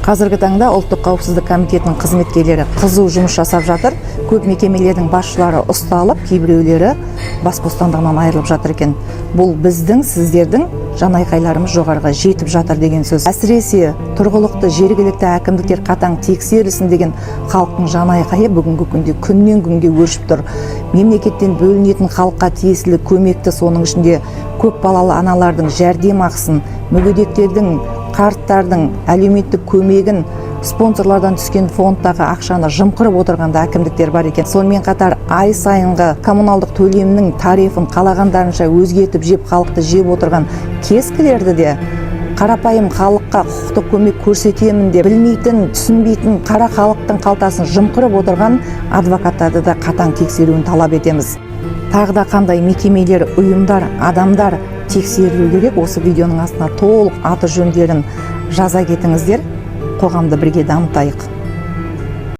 Қазіргі таңда Ұлттық қауіпсіздік комитетінің қызметкерлері қызу жұмыс жасап жатыр. Көп мекемелердің басшылары ұсталып, кейбіреулері бас бостандығынан айырылып жатыр екен. Бұл біздің, сіздердің жанайқайларымыз жоғарыға жетіп жатыр деген сөз. Әсіресе тұрғылықты жергілікті әкімдіктер қатаң тексерілсін деген халықтың жанайқайы бүгінгі күнде күннен күнге өршіп тұр. Мемлекеттен бөлінетін халыққа тиесілі көмекті, соның ішінде көп балалы аналардың жәрдемақысын, мүгедектердің, қарттардың әлеуметтік көмегін, спонсорлардан түскен фондтағы ақшаны жымқырып отырған да әкімдіктер бар екен. Сонымен қатар ай сайынғы коммуналдық төлемнің тарифін қалағандарынша өзгертіп жеп, халықты жеп отырған кескілерді де, қарапайым халыққа құқықтық көмек көрсетемін деп білмейтін, түсінбейтін қара халықтың қалтасын жымқырып отырған адвокаттарды да қатаң тексеруін талап етеміз. Тағы да қандай мекемелер, ұйымдар, адамдар тексерілу керек, осы видеоның астына толық аты жөндерін жаза кетіңіздер. Қоғамды бірге дамытайық.